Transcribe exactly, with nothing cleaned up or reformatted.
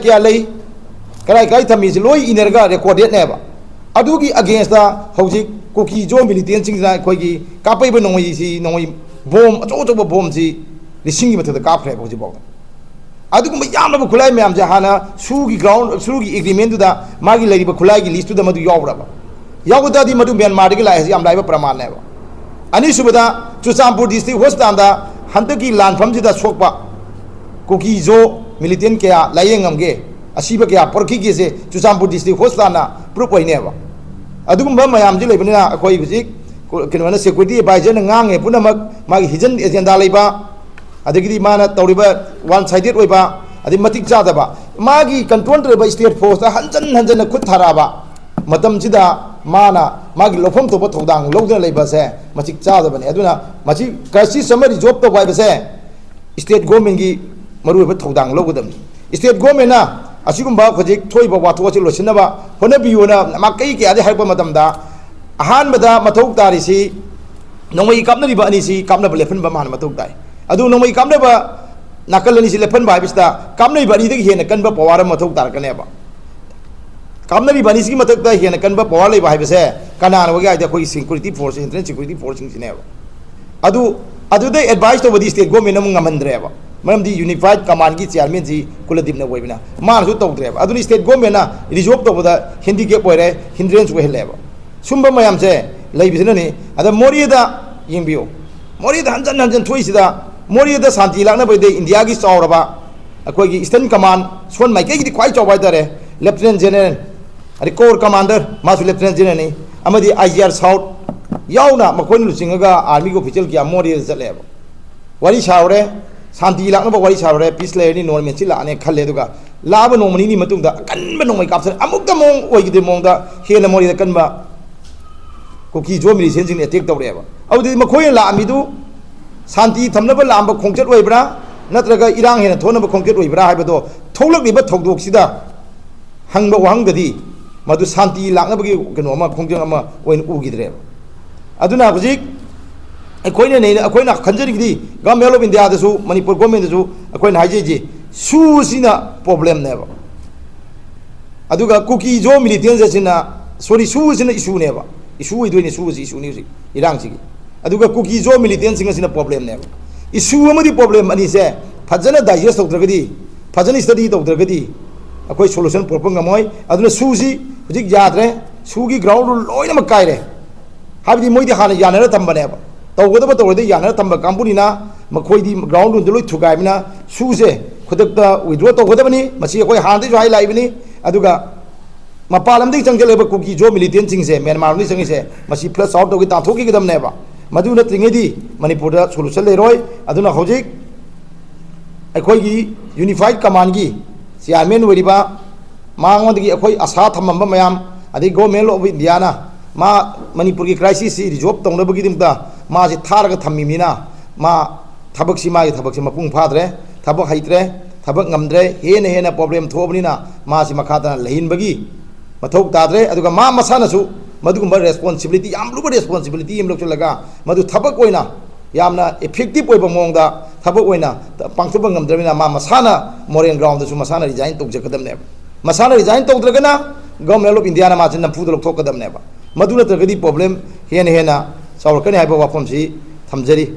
ꯀꯌꯥ ꯂꯩ, ꯀꯗꯥꯏ ꯀꯗꯥꯏ ꯊꯝꯃꯤꯁꯤ ꯂꯣꯏ ꯏꯅꯔꯒ ꯔꯦꯀꯣꯔꯗꯦꯠꯅꯦꯕ꯫ ꯑꯗꯨꯒꯤ ꯑꯒꯦꯟꯁꯇ ꯍꯧꯖꯤꯛ ꯀꯨꯀꯤ ꯖꯣ ꯃꯤꯂꯤꯇꯦꯟꯁꯤꯡꯁꯤꯅ ꯑꯩꯈꯣꯏꯒꯤ ꯀꯥꯞꯄꯛꯏꯕ ꯅꯣꯡꯃꯩꯁꯤ, ꯅꯣꯡꯃꯩ ꯕꯣꯝ ꯑꯆꯧ ꯑꯆꯧꯕ ꯕꯣꯝꯁꯤ ꯂꯤꯁꯤꯡꯒꯤ ꯃꯊꯛꯇ ꯀꯥꯞꯈ꯭ꯔꯦꯕ ꯍꯧꯖꯤꯛꯐꯥꯎꯗ꯫ ꯑꯗꯨꯒꯨꯝꯕ ꯌꯥꯝꯂꯕ ꯈꯨꯠꯂꯥꯏ ꯃꯌꯥꯝꯁꯦ ꯍꯥꯟꯅ ꯁꯨꯒꯤ ꯒ꯭ꯔꯥꯎꯟ, ꯁꯨꯒꯤ ꯑꯦꯒ꯭ꯔꯤꯃꯦꯟꯗꯨꯗ ꯃꯥꯒꯤ ꯂꯩꯔꯤꯕ ꯈꯨꯠꯂꯥꯏꯒꯤ ꯂꯤꯁꯇꯨꯗ ꯃꯗꯨ ꯌꯥꯎꯕ꯭ꯔꯕ? ꯌꯥꯎꯕ ꯇꯥꯔꯗꯤ ꯃꯗꯨ ꯃ꯭ꯌꯥꯟꯃꯥꯔꯗꯒꯤ ꯂꯥꯛꯑꯦ ꯍꯥꯏꯁꯤ ꯌꯥꯝ ꯂꯥꯏꯕ ꯄ꯭ꯔꯃꯥꯟꯅꯦꯕ꯫ ꯑꯅꯤꯁꯨꯕꯗ, ꯆꯨꯔꯆꯥꯟꯄꯨꯔ ꯗꯤꯁꯇ꯭ꯔꯤꯛ ꯍꯣꯁꯄꯤꯇꯥꯜꯗ ꯍꯟꯗꯛꯀꯤ ꯂꯥꯟꯐꯝꯁꯤꯗ ꯁꯣꯛꯄ ꯀꯨꯀꯤ ꯖꯣ ꯃꯤꯂꯤꯇꯦꯟ ꯀꯌꯥ ꯂꯥꯏꯌꯦꯡ ꯉꯝꯒꯦ, ꯑꯁꯤꯕ ꯀꯌꯥ ꯄꯨꯔꯛꯈꯤꯒꯦꯁꯦ ꯆꯨꯔꯆꯥꯟꯄꯨꯔ ꯗꯤꯁꯇ꯭ꯔꯤꯛ ꯍꯣꯁꯄꯤꯇꯥꯜꯅ ꯄ꯭ꯔꯨꯞ ꯑꯣꯏꯅꯦꯕ꯫ ꯑꯗꯨꯒꯨꯝꯕ ꯃꯌꯥꯝꯁꯤ ꯂꯩꯕꯅꯤꯅ ꯑꯩꯈꯣꯏ ꯍꯧꯖꯤꯛ ꯀꯩꯅꯣꯅ, ꯁꯦꯀ꯭ꯌꯨꯔꯤꯇꯤ ꯑꯦꯗꯚꯥꯏꯖꯔꯅ ꯉꯥꯡꯉꯦ ꯄꯨꯝꯅꯃꯛ ꯃꯥꯒꯤ ꯍꯤꯗꯟ ꯑꯦꯖꯦꯟꯗꯥ ꯂꯩꯕ, ꯑꯗꯒꯤꯗꯤ ꯃꯥꯅ ꯇꯧꯔꯤꯕ ꯋꯥꯟ ꯁꯥꯏꯗꯦꯠ ꯑꯣꯏꯕ, ꯑꯗꯩ ꯃꯇꯤꯛ ꯆꯥꯗꯕ, ꯃꯥꯒꯤ ꯀꯟꯇ꯭ꯔꯣꯜ ꯇꯧꯔꯤꯕ ꯁ꯭ꯇꯦꯠ ꯐꯣꯔꯁꯇ ꯍꯟꯖꯟ ꯍꯟꯖꯟꯅ ꯈꯨꯠ ꯊꯥꯔꯛꯑꯕ ꯃꯇꯝꯁꯤꯗ ꯃꯥꯅ ꯃꯥꯒꯤ ꯂꯧꯐꯝ ꯊꯣꯛꯄ ꯊꯧꯗꯥꯡ ꯂꯧꯗꯨꯅ ꯂꯩꯕꯁꯦ ꯃꯇꯤꯛ ꯆꯥꯗꯕꯅꯤ꯫ ꯑꯗꯨꯅ ꯃꯁꯤ ꯀ꯭ꯔꯥꯏꯁꯤꯁ ꯑꯃ ꯔꯤꯖꯣꯜꯕ ꯇꯧꯕ ꯍꯥꯏꯕꯁꯦ ꯁ꯭ꯇꯦꯠ ꯒꯣꯔꯃꯦꯟꯒꯤ ꯃꯔꯨꯑꯣꯏꯕ ꯊꯧꯗꯥꯡ ꯂꯧꯒꯗꯕꯅꯤ꯫ ꯁ꯭ꯇꯦꯠ ꯒꯣꯔꯃꯦꯟꯅ ꯑꯁꯤꯒꯨꯝꯕ ꯍꯧꯖꯤꯛ ꯊꯣꯛꯏꯕ ꯋꯥꯊꯣꯛ ꯑꯁꯤ ꯂꯣꯏꯁꯤꯟꯅꯕ ꯍꯣꯠꯅꯕꯤꯌꯨꯅ ꯃꯥꯏꯀꯩ ꯀꯌꯥꯗꯒꯤ ꯍꯥꯏꯔꯛꯄ ꯃꯇꯝꯗ, ꯑꯍꯥꯟꯕꯗ ꯃꯊꯧ ꯇꯥꯔꯤꯁꯤ ꯅꯣꯡꯃꯩ ꯀꯥꯞꯅꯔꯤꯕ ꯑꯅꯤꯁꯤ ꯀꯥꯞꯅꯕ ꯂꯦꯞꯍꯟꯕ ꯑꯃ ꯍꯥꯟꯅ ꯃꯊꯧ ꯇꯥꯏ꯫ ꯑꯗꯨ ꯅꯣꯡꯃꯩ ꯀꯥꯞꯅꯕ ꯅꯥꯀꯜ ꯑꯅꯤꯁꯤ ꯂꯦꯞꯍꯟꯕ ꯍꯥꯏꯕꯁꯤꯗ ꯀꯥꯞꯅꯔꯤꯕ ꯑꯅꯤꯗꯒꯤ ꯍꯦꯟꯅ ꯀꯟꯕ ꯄꯋꯥꯔ ꯑꯃ ꯃꯊꯧ ꯇꯥꯔꯛꯀꯅꯦꯕ꯫ ꯀꯥꯞꯅꯔꯤꯕ ꯑꯅꯤꯁꯤꯒꯤ ꯃꯊꯛꯇ ꯍꯦꯟꯅ ꯀꯟꯕ ꯄꯋꯥꯔ ꯂꯩꯕ ꯍꯥꯏꯕꯁꯦ ꯀꯅꯥꯅꯣ ꯑꯣꯏꯒꯦ ꯍꯥꯏꯗꯤ ꯑꯩꯈꯣꯏꯒꯤ ꯁꯦꯀ꯭ꯌꯨꯔꯤꯇꯤ ꯐꯣꯔꯁ, ꯏꯟꯇꯔꯅꯦꯜ ꯁꯦꯀ꯭ꯌꯨꯔꯤꯇꯤ ꯐꯣꯔꯁꯁꯤꯡꯁꯤꯅꯦꯕ꯫ ꯑꯗꯨ, ꯑꯗꯨꯗ ꯑꯦꯗꯚꯥꯏꯁ ꯇꯧꯕꯗꯤ ꯁ꯭ꯇꯦꯠ ꯒꯣꯔꯃꯦꯟꯅ ꯑꯃꯨꯛ ꯉꯝꯍꯟꯗ꯭ꯔꯦꯕ꯫ ꯃꯔꯝꯗꯤ ꯌꯨꯅꯤꯐꯥꯏꯠ ꯀꯃꯥꯟꯒꯤ ꯆꯤꯌꯥꯔꯃꯦꯟꯁꯤ ꯀꯨꯂꯗꯤꯞꯅ ꯑꯣꯏꯕꯅ ꯃꯥꯅꯁꯨ ꯇꯧꯗ꯭ꯔꯦꯕ꯫ ꯑꯗꯨꯅ ꯁ꯭ꯇꯦꯠ ꯒꯣꯔꯃꯦꯟꯅ ꯔꯤꯖꯣꯜꯕ ꯇꯧꯕꯗ ꯍꯦꯟꯗꯤꯀꯦꯞ ꯑꯣꯏꯔꯦ, ꯍꯤꯟꯗ꯭ꯔꯦꯟꯁ ꯑꯣꯏꯍꯜꯂꯦꯕ꯫ ꯁꯨꯝꯕ ꯃꯌꯥꯝꯁꯦ ꯂꯩꯕꯁꯤꯅꯅꯤ꯫ ꯑꯗ ꯃꯣꯔꯦꯗ ꯌꯦꯡꯕꯤꯌꯨ, ꯃꯣꯔꯦꯗ ꯍꯟꯖꯟ ꯍꯟꯖꯟ ꯊꯣꯛꯏꯁꯤꯗ, ꯃꯣꯔꯦꯗ ꯁꯥꯟꯇꯤ ꯂꯥꯛꯅꯕꯒꯤꯗꯤ ꯏꯟꯗꯤꯌꯥꯒꯤ ꯆꯥꯎꯔꯕ ꯑꯩꯈꯣꯏꯒꯤ ꯏꯁꯇꯔꯟ ꯀꯃꯥꯟ ꯁꯣꯟ ꯃꯥꯏꯀꯩꯒꯤꯗꯤ ꯈ꯭ꯋꯥꯏ ꯆꯥꯎꯕ ꯍꯥꯏꯇꯥꯔꯦ, ꯂꯦꯐꯇꯤꯅꯦꯟ ꯖꯦꯅꯔꯦꯜ, ꯑꯗꯩ ꯀꯣꯔ ꯀꯃꯥꯟꯗꯔ, ꯃꯥꯁꯨ ꯂꯦꯐꯇꯤꯅꯦꯟ ꯖꯦꯅꯔꯦꯜꯅꯤ, ꯑꯃꯗꯤ ꯑꯥꯏ ꯖꯤ ꯑꯥꯔ ꯁꯥꯎꯠ ꯌꯥꯎꯅ ꯃꯈꯣꯏꯅ ꯂꯨꯆꯤꯡꯉꯒ ꯑꯥꯔꯃꯤꯒꯤ ꯑꯣꯐꯤꯁꯦꯜ ꯀꯌꯥ ꯃꯣꯔꯦꯗ ꯆꯠꯂꯦꯕ꯫ ꯋꯥꯔꯤ ꯁꯥꯔꯨꯔꯦ, ꯁꯥꯟꯇꯤ ꯂꯥꯛꯅꯕ ꯋꯥꯔꯤ ꯁꯥꯔꯨꯔꯦ, ꯄꯤꯁ ꯂꯩꯔꯅꯤ, ꯅꯣꯔꯃꯦꯜꯁꯤ ꯂꯥꯛꯑꯅꯤ ꯈꯜꯂꯦ꯫ ꯑꯗꯨꯒ ꯂꯥꯛꯑꯕ ꯅꯣꯡꯃ ꯅꯤꯅꯤ ꯃꯇꯨꯡꯗ ꯑꯀꯟꯕ ꯅꯣꯡꯃꯩ ꯀꯥꯞꯊꯔꯦ, ꯑꯃꯨꯛꯇ ꯃꯑꯣꯡ ꯑꯣꯏꯈꯤꯗꯦ ꯃꯑꯣꯡꯗ ꯍꯦꯟꯅ ꯃꯣꯔꯦꯗ ꯀꯟꯕ ꯀꯨꯀꯤ ꯖꯣ ꯃꯤꯂꯤꯁꯤꯌꯟꯁꯤꯡꯅ ꯑꯦꯇꯦꯛ ꯇꯧꯔꯛꯑꯦꯕ꯫ ꯑꯗꯨꯗꯤ ꯃꯈꯣꯏꯅ ꯂꯥꯛꯑꯝꯃꯤꯗꯨ ꯁꯥꯟꯇꯤ ꯊꯝꯅꯕ ꯂꯥꯛꯑꯝꯕ ꯈꯣꯡꯆꯠ ꯑꯣꯏꯕ꯭ꯔꯥ, ꯅꯠꯇ꯭ꯔꯒ ꯏꯔꯥꯡ ꯍꯦꯟꯅ ꯊꯣꯛꯅꯕ ꯈꯣꯡꯆꯠ ꯑꯣꯏꯕ꯭ꯔꯥ ꯍꯥꯏꯕꯗꯣ ꯊꯣꯛꯂꯛꯂꯤꯕ ꯊꯧꯗꯣꯛꯁꯤꯗ ꯍꯪꯕ ꯋꯥꯍꯪꯗꯗꯤ ꯃꯗꯨ ꯁꯥꯟꯇꯤ ꯂꯥꯛꯅꯕꯒꯤ ꯀꯩꯅꯣ ꯑꯃ, ꯈꯣꯡꯖꯪ ꯑꯃ ꯑꯣꯏꯅ ꯎꯈꯤꯗ꯭ꯔꯦꯕ꯫ ꯑꯗꯨꯅ ꯍꯧꯖꯤꯛ ꯑꯩꯈꯣꯏꯅ ꯅꯩꯅ-, ꯑꯩꯈꯣꯏꯅ ꯈꯟꯖꯔꯤꯒꯤꯗꯤ ꯒꯚꯔꯟꯃꯦꯟ ꯑꯣꯐ ꯏꯟꯗꯤꯌꯥꯗꯁꯨ, ꯃꯅꯤꯄꯨꯔ ꯒꯣꯔꯃꯦꯟꯗꯁꯨ ꯑꯩꯈꯣꯏꯅ ꯍꯥꯏꯖꯔꯤꯁꯤ ꯁꯨꯁꯤꯅ ꯄ꯭ꯔꯣꯕ꯭ꯂꯦꯝꯅꯦꯕ꯫ ꯑꯗꯨꯒ ꯀꯨꯀꯤ ꯖꯣ ꯃꯤꯂꯤꯇꯦꯟꯁ ꯑꯁꯤꯅ, ꯁꯣꯔꯤ, ꯁꯨ ꯑꯁꯤꯅ ꯏꯁꯨꯅꯦꯕ, ꯏꯁꯨ ꯑꯣꯏꯗꯣꯏꯅꯦ꯫ ꯁꯨ ꯑꯁꯤ ꯏꯁꯨꯅꯤ ꯍꯧꯖꯤꯛ ꯏꯔꯥꯡꯁꯤꯒꯤ꯫ ꯑꯗꯨꯒ ꯀꯨꯀꯤ ꯖꯣ ꯃꯤꯂꯤꯇꯦꯟꯁꯤꯡ ꯑꯁꯤꯅ ꯄ꯭ꯔꯣꯕ꯭ꯂꯦꯝꯅꯦꯕ꯫ ꯏꯁꯨ ꯑꯃꯗꯤ ꯄ꯭ꯔꯣꯕ꯭ꯂꯦꯝ ꯑꯅꯤꯁꯦ ꯐꯖꯅ ꯗꯥꯏꯖꯦꯁ ꯇꯧꯗ꯭ꯔꯒꯗꯤ, ꯐꯖꯅ ꯁ꯭ꯇꯗꯤ ꯇꯧꯗ꯭ꯔꯒꯗꯤ ꯑꯩꯈꯣꯏ ꯁꯣꯂꯨꯁꯟ ꯄꯨꯔꯛꯄ ꯉꯝꯃꯣꯏ꯫ ꯑꯗꯨꯅ ꯁꯨꯁꯤ ꯍꯧꯖꯤꯛ ꯌꯥꯗ꯭ꯔꯦ, ꯁꯨꯒꯤ ꯒ꯭ꯔꯥꯎꯟ ꯔꯨꯜ ꯂꯣꯏꯅꯃꯛ ꯀꯥꯏꯔꯦ꯫ ꯍꯥꯏꯕꯗꯤ ꯃꯣꯏꯗꯤ ꯍꯥꯟꯅ ꯌꯥꯅꯔ ꯊꯝꯕꯅꯦꯕ, ꯇꯧꯒꯗꯕ ꯇꯧꯔꯗꯤ ꯌꯥꯅꯔ ꯊꯝꯕ ꯀꯥꯡꯕꯨꯅꯤꯅ ꯃꯈꯣꯏꯗꯤ ꯒ꯭ꯔꯥꯎꯟ ꯔꯨꯜꯗꯨ ꯂꯣꯏ ꯊꯨꯒꯥꯏꯕꯅꯤꯅ ꯁꯨꯁꯦ ꯈꯨꯗꯛꯇ ꯋꯤꯗ꯭ꯔꯣ ꯇꯧꯒꯗꯕꯅꯤ꯫ ꯃꯁꯤ ꯑꯩꯈꯣꯏ ꯍꯥꯟꯅꯗꯩꯁꯨ ꯍꯥꯏ ꯂꯥꯛꯏꯕꯅꯤ꯫ ꯑꯗꯨꯒ ꯃꯄꯥꯟ ꯂꯝꯗꯒꯤ ꯆꯪꯁꯤꯜꯂꯛꯏꯕ ꯀꯨꯀꯤ ꯖꯣ ꯃꯤꯂꯤꯇꯦꯟꯁꯤꯡꯁꯦ, ꯃ꯭ꯌꯥꯟꯃꯥꯔ ꯂꯣꯝꯗꯒꯤ ꯆꯪꯉꯤꯁꯦ, ꯃꯁꯤ ꯐ꯭ꯂꯁ ꯑꯥꯎꯠ ꯇꯧꯒꯦ, ꯇꯥꯟꯊꯣꯛꯈꯤꯒꯗꯕꯅꯦꯕ꯫ ꯃꯗꯨ ꯅꯠꯇ꯭ꯔꯤꯉꯩꯗꯤ ꯃꯅꯤꯄꯨꯔꯗ ꯁꯣꯂꯨꯁꯟ ꯂꯩꯔꯣꯏ꯫ ꯑꯗꯨꯅ ꯍꯧꯖꯤꯛ ꯑꯩꯈꯣꯏꯒꯤ ꯌꯨꯅꯤꯐꯥꯏꯠ ꯀꯃꯥꯟꯒꯤ ꯆꯤꯌꯥꯔꯃꯦꯟ ꯑꯣꯏꯔꯤꯕ, ꯃꯉꯣꯟꯗꯒꯤ ꯑꯩꯈꯣꯏ ꯑꯁꯥ ꯊꯝꯃꯝꯕ ꯃꯌꯥꯝ, ꯑꯗꯩ ꯒꯣꯔꯃꯦꯟ ꯑꯣꯐ ꯏꯟꯗꯤꯌꯥꯅ ꯃꯥ ꯃꯅꯤꯄꯨꯔꯒꯤ ꯀ꯭ꯔꯥꯏꯁꯤꯁꯁꯤ ꯔꯤꯖꯣꯜꯕ ꯇꯧꯅꯕꯒꯤꯗꯃꯛꯇ ꯃꯥꯁꯤ ꯊꯥꯔꯒ ꯊꯝꯃꯤꯕꯅꯤꯅ, ꯃꯥ ꯊꯕꯛꯁꯤ, ꯃꯥꯒꯤ ꯊꯕꯛꯁꯤ ꯃꯄꯨꯡ ꯐꯥꯗ꯭ꯔꯦ, ꯊꯕꯛ ꯍꯩꯇ꯭ꯔꯦ, ꯊꯕꯛ ꯉꯝꯗ꯭ꯔꯦ, ꯍꯦꯟꯅ ꯍꯦꯟꯅ ꯄ꯭ꯔꯣꯕ꯭ꯂꯦꯝ ꯊꯣꯛꯑꯕꯅꯤꯅ ꯃꯥꯁꯤ ꯃꯈꯥ ꯇꯥꯅ ꯂꯩꯍꯟꯕꯒꯤ ꯃꯊꯧ ꯇꯥꯗ꯭ꯔꯦ꯫ ꯑꯗꯨꯒ ꯃꯥ ꯃꯁꯥꯅꯁꯨ ꯃꯗꯨꯒꯨꯝꯕ ꯔꯦꯁꯄꯣꯟꯁꯤꯕꯤꯂꯤꯇꯤ, ꯌꯥꯝ ꯂꯨꯕ ꯔꯦꯁꯄꯣꯟꯁꯤꯕꯤꯂꯤꯇꯤ ꯑꯃ ꯂꯧꯁꯤꯜꯂꯒ ꯃꯗꯨ ꯊꯕꯛ ꯑꯣꯏꯅ, ꯌꯥꯝꯅ ꯏꯐꯦꯛꯇꯤꯕ ꯑꯣꯏꯕ ꯃꯑꯣꯡꯗ ꯊꯕꯛ ꯑꯣꯏꯅ ꯄꯥꯡꯊꯣꯛꯄ ꯉꯝꯗ꯭ꯔꯕꯅꯤꯅ ꯃꯥ ꯃꯁꯥꯅ ꯃꯣꯔꯦꯜ ꯒ꯭ꯔꯥꯎꯟꯗꯁꯨ ꯃꯁꯥꯅ ꯔꯤꯖꯥꯏꯟ ꯇꯧꯖꯒꯗꯕꯅꯦꯕ꯫ ꯃꯁꯥꯅ ꯔꯤꯖꯥꯏꯟ ꯇꯧꯗ꯭ꯔꯒꯅ ꯒꯣꯔꯃꯦꯟ ꯑꯣꯐ ꯏꯟꯗꯤꯌꯥꯅ ꯃꯥꯁꯦ ꯅꯝꯐꯨꯗ ꯂꯧꯊꯣꯛꯀꯗꯕꯅꯦꯕ꯫ ꯃꯗꯨ ꯅꯠꯇ꯭ꯔꯒꯗꯤ ꯄ꯭ꯔꯣꯕ꯭ꯂꯦꯝ ꯍꯦꯟꯅ ꯍꯦꯟꯅ ꯆꯥꯎꯔꯛꯀꯅꯤ ꯍꯥꯏꯕ ꯋꯥꯐꯝꯁꯤ ꯊꯝꯖꯔꯤ꯫